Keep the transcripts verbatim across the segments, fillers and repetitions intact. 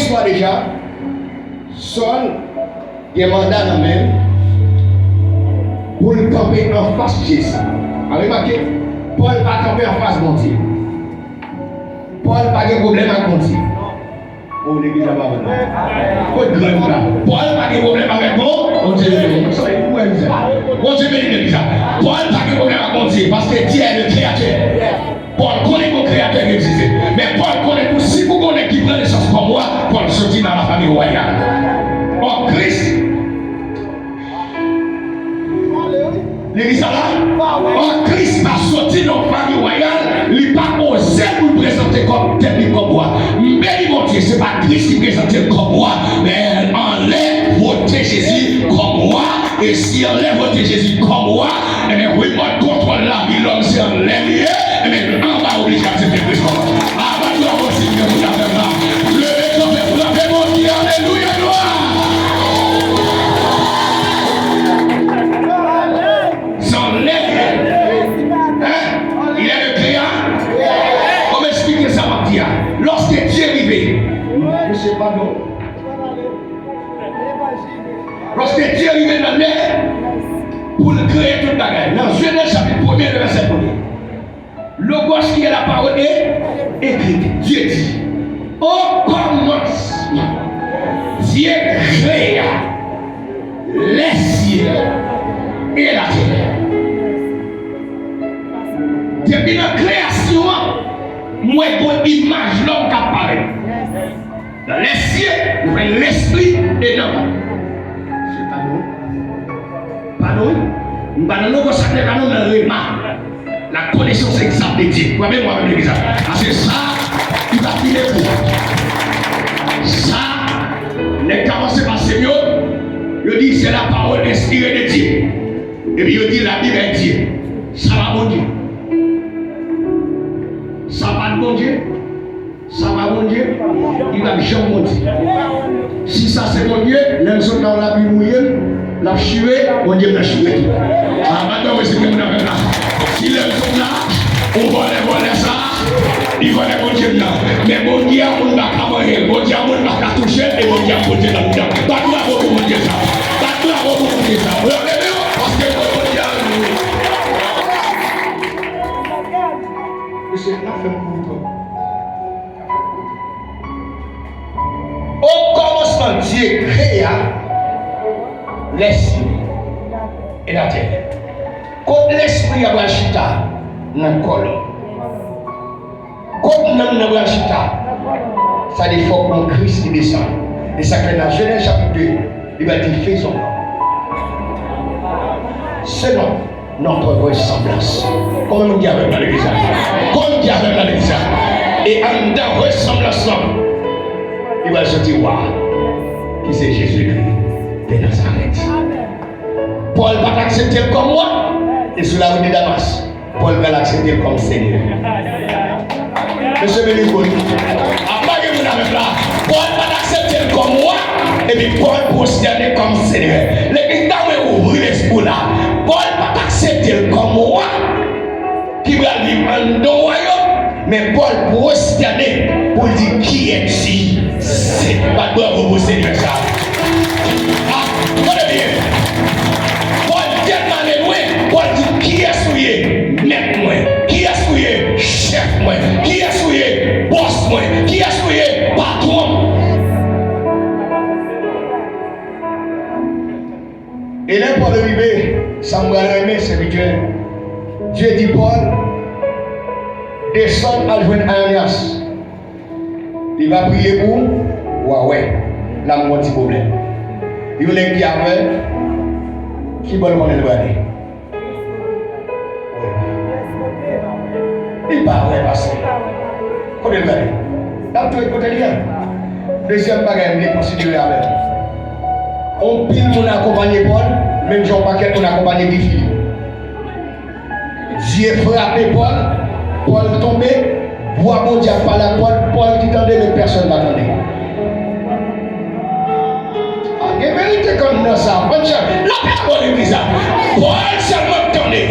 Swa deja, Sòl gen manda nan men l pou l kanpe anfas Jezi. A remake, Pòl pa kanpe anfas Bondye. Pòl pa gen pwoblèm ak Bondye. O, legliz la pa bon. Kot grenn la? Pòl pa gen pwoblèm avèk Bon-, Bondye. Bondye beni legliz la. Pòl pa gen pwoblèm ak Bondye, paske Dye le kreyatè. Pòl konnen gon kreyatè ki egziste. Men Pòl konnen tou, si pou gon nèg ki pran nesans kòm wa, Pòl soti nan lafanmi wayal. Ò, Kris, legliz sa la, ò, Kris pa soti nan fanmi wayal, li pa oze pou l prezante kòm, tèt li kòm wa. M beni Bondye, se pa Kris ki prezante l kòm wa, men anlè vote Jezi kòm wa, e si anlè vote Jezi kòm wa, Ebyen, remòt kontwòl lavi lòm se anlè l ye. Ebyen, anba oblije aksepte Kris kòm. A, bat bravo si Bondye avè m la. Leve kanpe, frape Bondye, alelouya, glwa. Se anlè l ye. Hein? Il est le créateur. Kòman eksplike sa m ap di a? Lòske Dye rive, mesye, padon. Lòske Dye rive nan lè pou l kreye tout bagay, nan Jenèz chapit premye, vèsè premye, Logòs ki ye la pawòl e ekri, Dye di, o kòmansman, Dye krea lèsyèl e latè. Depi nan kreyasyon an, m wè gon imaj lòm k ap parèt. Nan lèsyèl, nou fè lespri e nanm. Se pa nou. Pa nou, wi. M pa nan nou konsa, pa nou nan rema. La connaissance exacte de Dieu. Frape mwen avèk legliz la. A se sa, li pa fini pou. Sa, nèg ka panse pase m yo, yo di c'est la parole inspirée de Dieu. Epi yo di la Bible est Dieu. Sa pa Bondye. Sa pa Bondye. Sa pa Bondye, li p ap janm Bondye. Si sa se Bondye, lè m sot la, yon lapli mouye m, l ap chire, Bondye m nan chire tou. A, madanm, mwen, se moun avè m la. Si lè m sot la, yon vòlè, vòlè sa, li vòlè Bondye m nan. Men Bondye a moun pa ka manyen l, Bondye a moun pa ka touche l, e Bondye ap pote nan mitan. Bat bravo pou Bondye sa. Bat bravo pou Bondye sa. Ou leve yo, paske Bondye a moun. Mesye, n ap fè m kouri twòp. O kòmansman, Dye krea lèsyèl e latè. Kot lespri a pral chita? Nan kò l. Kot nanm nan pral chita? Sa di fòk yon Kris ki desann. E sa k fè nan Jenèz chapit de, li pral di, faisons l'homme selon notre ressemblance. Konbyen moun ki avè m nan legliz la? Konbyen ki avè m nan legliz la? E anndan resanblans lan, li pral soti wa, ki se Jezikri de Nazarèt. Pòl pa t aksepte l kòm wa, e sou lawout de Damas, Pòl pral aksepte l kòm Senyè. Mesye, beni kò l. Apa gen moun avè m la? Pòl pa t aksepte l kòm wa, epi Pòl pwostène kòm Senyè. Legliz la, mwen ouvri lespri w la. Pòl pa t aksepte l kòm wa ki pral viv anndan wayòm, men Pòl pwostène pou l di, qui es-tu? Se bat bravo pou Senyè sa. A, tande byen. Pòl tèlman ale lwen, Pòl di, kiyès ou ye, mèt mwen? Kiyès ou ye, chèf mwen? Kiyès ou ye, bòs mwen? Kiyès ou ye, patwon m? E lè Pòl rive, sa m pral renmen, sèvitè, Dye di Pòl, desann al jwenn Ananyas. Li va priye pou ou, w a wè, la m gon ti pwoblèm. Yon nèg ki avèg, ki bò l konnen l prale? Li pa wè, pastè. Kote l prale? L ap tou kote l ye a. Dezyèm bagay, m te konsidere avè l. Anpil moun akonpanye Pòl, menm jan yon pakèt moun akonpanye Guy Philippe. Dye frape Pòl, Pòl tonbe, vwa Bondye ap pale ak Pòl, Pòl ki tande, men pèsonn pa tande. A, gen verite k anndan sa. Bann chan, lapè a bò legliz la. Pòl sèlman k tande.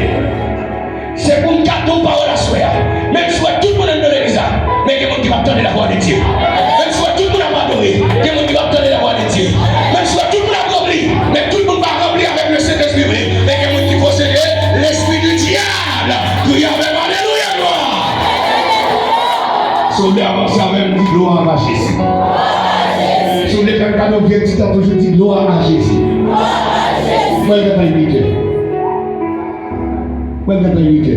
Se pou m ka di w pawòl aswè a. Menm si w wè tout moun anndan legliz la, men gen moun ki p ap tande lavwa de Dye. Menm si w wè tout moun ap adore. Gen moun ki p ap tande la vwa de Dye. Menm si tout moun ap ranpli, men tout moun pa ranpli avèk le Sentespri vre. Men gen moun ki posede lespri di dyab. Kriye avè m, alelouya, glwa. Si w vle avanse avè m, di, "Glwa a Jezi." Si w vle fè m kado vye ti tan, toujou di, "Glwa a Jezi." Mwen gentan inik. Mwen gentan inik.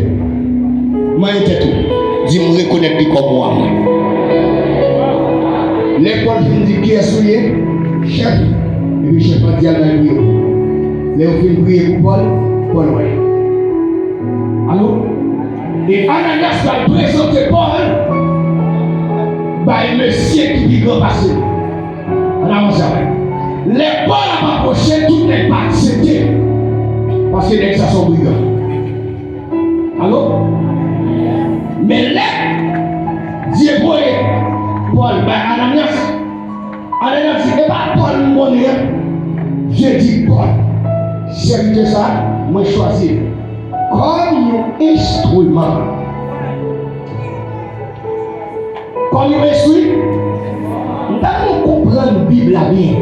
Manyen tèt ou. Di, "M rekonèt li kòm wa mwen." Lè Pòl fin di, "Kiyès ou ye, chèf?" Epi chèf la di, "Al bay priye pou mwen." Lè yo fin priye pou Pòl, Pòl wè. Alo? E Ananyas pral prezante Pòl bay mesye ki pi gran pase l. Ann avanse avè m. Lè Pòl ap apwoche, tout nèg pa aksepte. Paske nèg sa se yon brigan. Alo? Men lè Dye voye Pòl bay Ananyas, Ananyas di, "E pa Pòl m konnen an." Dye di, "Pòl, sèvitè sa a, mwen chwazi l kòm yon enstriman." Kòm yon enstri-, m ta renmen konprann Bib la byen.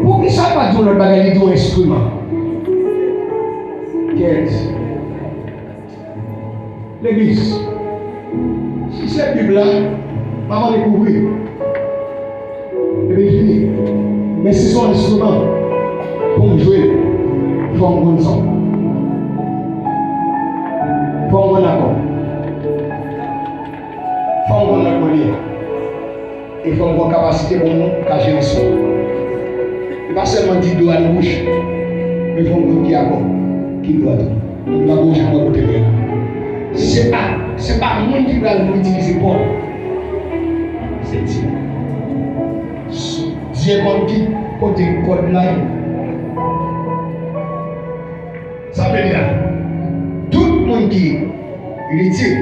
Poukisa l pa di yon lòt bagay, li di yon enstriman? Kèt. Legliz, si se Bib la, m ap annik ouvri. Epi fini. Men si se yon enstriman pou m jwe, fò m konn son. Fò m konn akò. Fò m konn lòt mannye. E fò m gen yon kapasite pou m ka jere son. E pa sèlman di do a nan bouch, men fò m gen yon ti akò ki dwat. Mwen pa gen yon jan mwen kote mwen la. Se pa, se pa moun ki pral itilize kò. Se Dye. Dye konn ki kote kòd la ye. Sa vle di la, tout moun ki initil,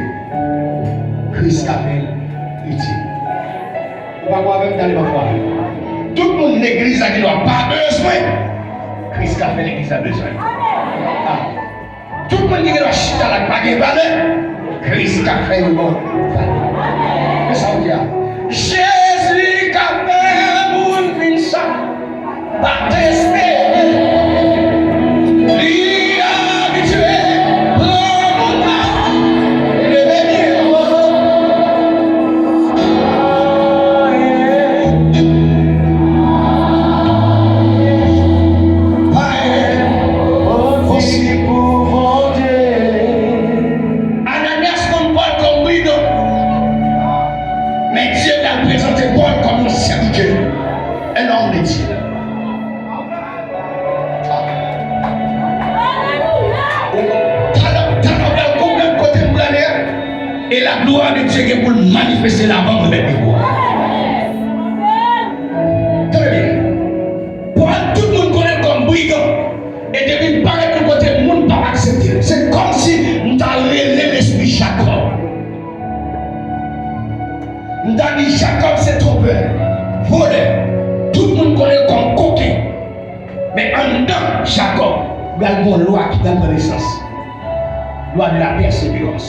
Kris ka fè l itil. Ou pa kwè avè m, tande m ap pale. Tout moun legliz la gen dwa pa bezwen, Kris ka fè legliz la bezwen. Ah. Tout moun ki gen dwa chita la k pa gen valè, Kris ka fè yo bon valè. Men sa w di a. Jezi ka fè moun vin sa. Pa t espere. Li abitye pran moun la. Leve pye w. Pa gen fòs pou Bondye. Ananyas konn Pòl kòm brigan. Men Dye pral prezante Pòl kòm yon sèvitè, un homme de Dieu. Talè, talè w pral konprann kote m prale a. E laglwa de Dye gen pou l manifeste la avan m remèt mikwo a. Tande byen. Pòl, tout moun konnen l kòm brigan. E depi l parèt yon kote, moun p ap aksepte l. Se kòmsi m ta rele lespri Jakòb. M ta di, Jakòb se twonpè, vòlè. Tout moun konnen l kòm koken. Men anndan Jakòb, pral gen yon lwa ki pral pran nesans. Lwa de la pèseverans.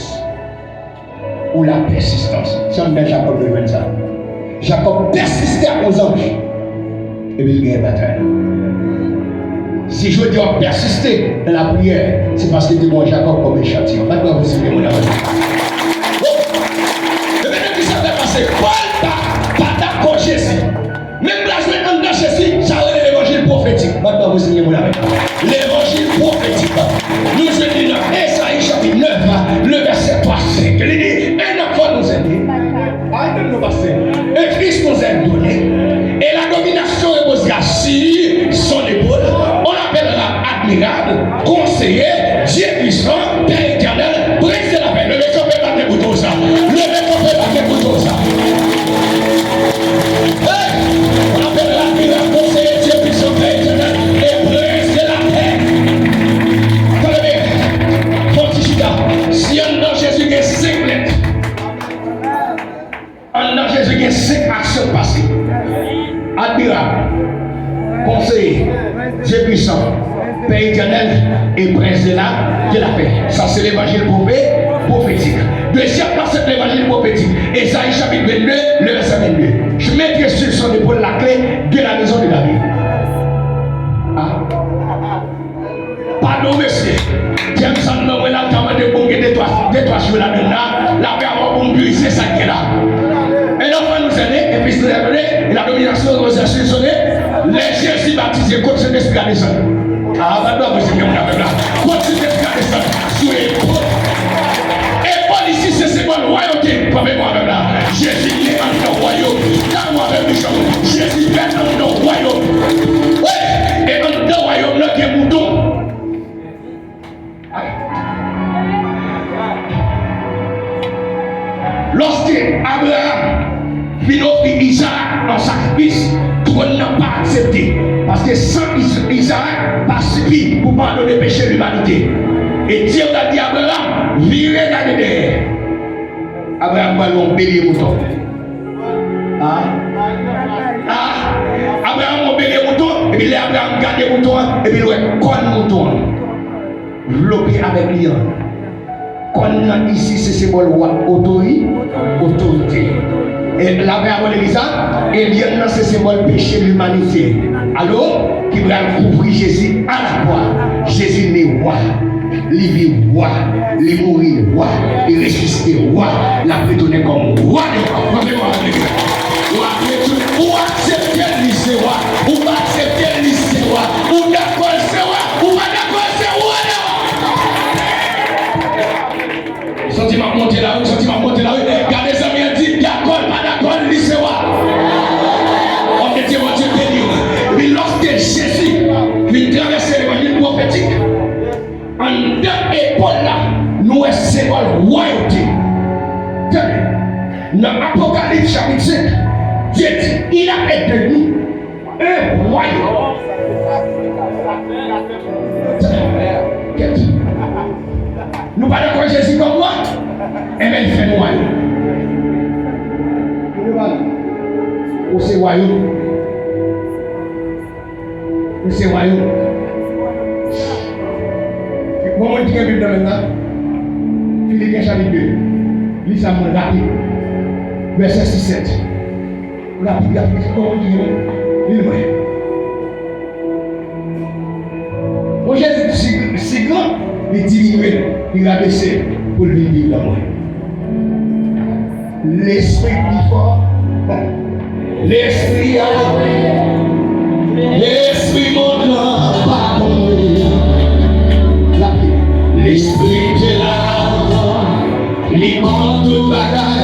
Ou la pèsistans. Se anndan Jakòb nou jwenn sa. Jakòb pèsiste ak yon zanj. Epi l genyen batay la. Si jodi a w ap pèsiste nan lapriyè, se paske te gen yon Jakòb kòm echantiyon. Bat bravo si gen moun avè m. Oh! Ebyen, men kisa k pral pase. Pòl pa, pa dakò Jezi. Men m pral jwenn anndan Jezi, sa rele levanjil pwofetik. Bat bravo si gen moun avè m. Levanjil pwofetik. Nou jwenn li nan Ezayi chapit nèf, le vèsè twa, senk. Li di, un enfant nous est né. Ay, menm nou pase. Un fils nous est donné. Et la domination reposera sur son épaule. On l'appellera admirable, conseiller, Dieu puissant, Père éternel, prince de la paix. Leve kanpe, bat men pou sa. Leve kanpe, bat men pou sa. Hey! On appellera admirable, conseiller, Dieu puissant, Père éternel, et prince de la paix. Tande byen. Fò ti chita. Si anndan Jezi gen senk lèt, anndan Jezi gen senk aksyon k pase. Admirab, konseye, Dye pwisan, Pè etènèl e Prens de la, de la pè. Sa se levanjil pwofe-, pwofetik. Dezyèm pasaj levanjil pwofetik, Ezayi chapit vennde, le vèsè vennde. Je mettrai sur son épaule la clé de la maison de David. Ah. Padon, mesye. James anndan mwen la, l ta mande pou m gen de twa, de twa jou ladann la. L ap fè avan pou m brize sa k gen la. E lè w fè nou sène, epi sou lèvre, la dominasyon, lè Jezi batize, kot Sentespri a desann? A, pa dwa mwen se moun avèg la. Kot Sentespri a desann? Sou epòl. Epòl isi se senbòl wayòte. Kanpe mwen avèg la. Jezi ne anndan wayòm. Gade mwen avèg nou, Jezi fèt anndan wayòm. Wi! E anndan wayòm nan gen mouton. Lòske Abraram vin ofri Izarak an sakrifis, twòn nan pa aksepte. Paske san Iz-, Izarak pa sifi pou padone peche limanite. E Dye pral di Abraram, vire gade dèyè. Abraram pral wè yon belye mouton. Ah. Ah. Abraram wè yon belye mouton, epi lè Abraram gade mouton an, epi l wè kòn mouton an vlope avèk lyann. Kòn nan isi se senbòl wa, otori-, otorite. E lapè a bò legliz la, e lyann nan se senbòl peche limanite. Alo, ki pral kouvri Jezi alakwa. Jezi ne wa, li viv wa, li mouri wa, li resisite wa, l ap retounen kòm wa dè wa. Kanpe mwen avèk legliz la. W ap retounen. Ou aksepte l, li se wa. Ou pa aksepte l, li se wa. Ou dakò l se wa. Ou pa dakò l se wa dè wa. Santi m ap monte la wi, santi m ap monte la wi. Gade zanmi an, di dakò l, pa dakò l, li se wa. Òm de Dye, Bondye beni w. Epi lòske Jezi vin travèse levanjil pwofetik, anndan epòl la, nou wè senbòl wayòte. Tande, nan Apokalips chapit senk, Dye di, il a été de nous. E, wayòm. Kèt. Nou pa dakò Jezi kòm wa? Enben, li fè nou wayòm. Ou se wayòm. Ou se wayòm. Bon, moun ki gen Bib nan men l la, Filipyen chapit de. Li sa mwen rapid. Vèsè sis, sèt. Rapid, rapid, kòman ki ye? Li mwen. Bon, Jezi si, si gran, li diminye l, li rabese l pou l vin viv nan mwen. Lespri pi fò. Lespri a, lespri mond lan pa konn. Rapid. Lespri te la. Li konn tout bagay.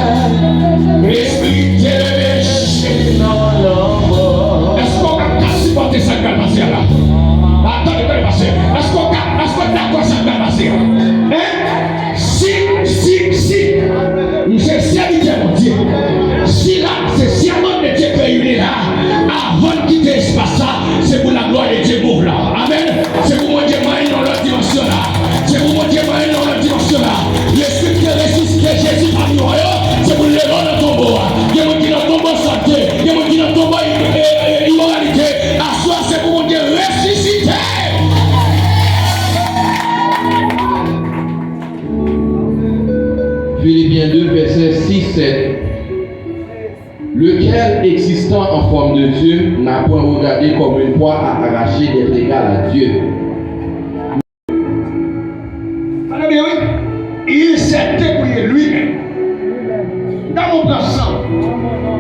Lespri te leve chita nan lanmò. Èske w ka, ka sipòte sa k pral pase a la? Atann, tande, pase. Èske w ka, èske w dakò sa k pral pase a? Hein? Si, si, si. M se sèvitè Bondye. Si la, se sèvant de Dieu ke li la. Avan n kite espas sa, se pou laglwa de Dye move la. Amèn. Se pou Bondye manyen nan lòt dimansyon la. Se pou Bondye manyen nan lòt dimansyon la. Lespri ki te resisite Jezi pami nou yo, se pou l leve w nan tonbo a. Gen moun ki nan tonbo sante, gen moun ki nan tonbo i-, e, e, imoralite. Aswè a, se pou Bondye resisite. Philippiens deux, verset six, sept. Lequel, existant en forme de Dieu, n'a point regardé comme une proie à arracher d'être égal à Dieu. Tande byen, wi. Il s'est dépouillé lui-même. Damou pran san.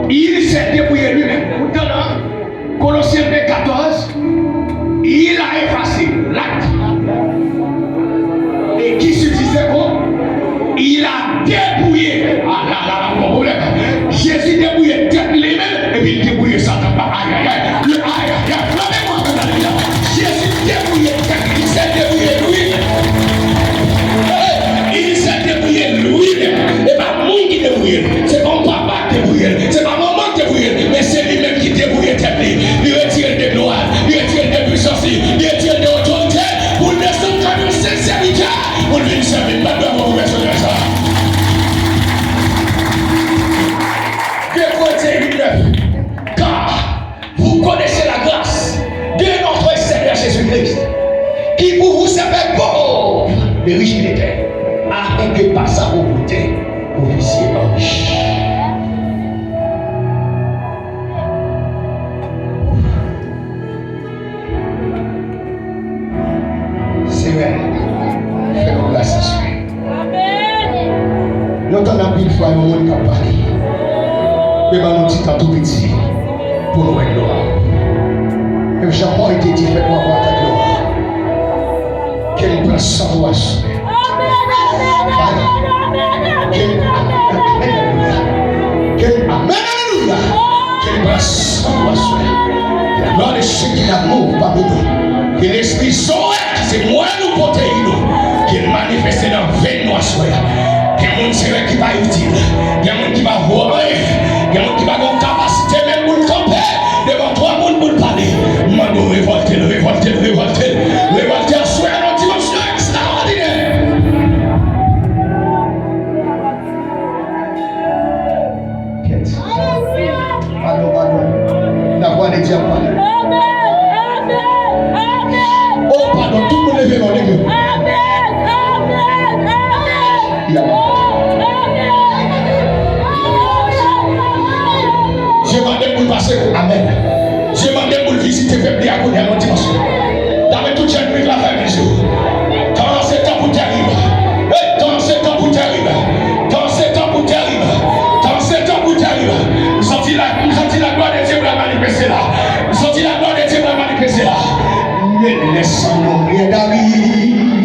Il s'est dépouillé lui-même. Ou tande, hein? Colossiens deux quatorze, il a effacé l'acte. Et qui se disait bon, il a dépouillé. Ah, la, la, la, gon pwoblèm. Jezi depouye tèt li menm, epi l depouye Satan. Ay, ay, ay. Le, ay, ay, ay. Frape mwen avèk la Bib la. Jezi depouye tèt li, li se depouye li menm. Hey, il s'est dépouillé lui-même. E pa moun ki depouye l. Se pa yon papa ki depouye l. Se pa manman ki depouye l. Men se li menm ki depouye tèt li. Li retire l de glwa, li retire l de pwisans li, li retire l de otorite, pou l desann kòm yon senp sèvitè, pou l vin sèvi. Bat bravo pou pèsonèl sa. Deux Corinthiens huit neuf. Car vous connaissez la grâce de notre Seigneur Jésus-Christ, qui pour vous s'est fait pauvre et riche qu'il était, afin que par sa pauvreté, Ofisye Henri. Senyè, fè nou gras aswè. Amèn. Nou tann anpil fwa yon moun k ap pale. Men ban nou ti tan tou piti pou nou wè glwa w. Menm jan Pòl te di, fè nou wè glwa w. Ke n pran san nou aswè. Amèn, amèn, amèn, amèn, amèn, amèn, amèn. Ke n, amèn, alelouya. Ke n pran san nou aswè. Glwa de Seyè ki nan move pami nou. Ke lespri Zoe, ki se mwèl ou pwoteyi nou, ke l manifeste nan venn nou aswè. Gen moun se règ ki pa itil. Gen moun ki pa vo anyen. Gen moun ki pa gen kapasite menm pou l kanpe devan twa moun pou l pale. M mande w revòlte l, revòlte l, revòlte l, revòlte aswè a nan dimansyon ekstraòdinè. Kèt. Padon, padon. Lavwa de Dye ap pale. Amèn, amèn, amèn. Oh, padon, tout moun leve men w, leve men w. Amèn, amèn, amèn. Amèn. Dye mande m pou l pase pou amèn. Dye mande m pou l vizite pèp li a kounye a nan dimansyon. Dame tout jèn piblik la fè bizou. Tan an se tan pou tèrib. Hey, tan an se tan pou tèrib. Tan an se tan pou tèrib. Tan an se tan pou tèrib. M santi la, m santi laglwa de Dye pral manifeste la. M santi laglwa de Dye pral manifeste la. Men lè san nou rèd a ri.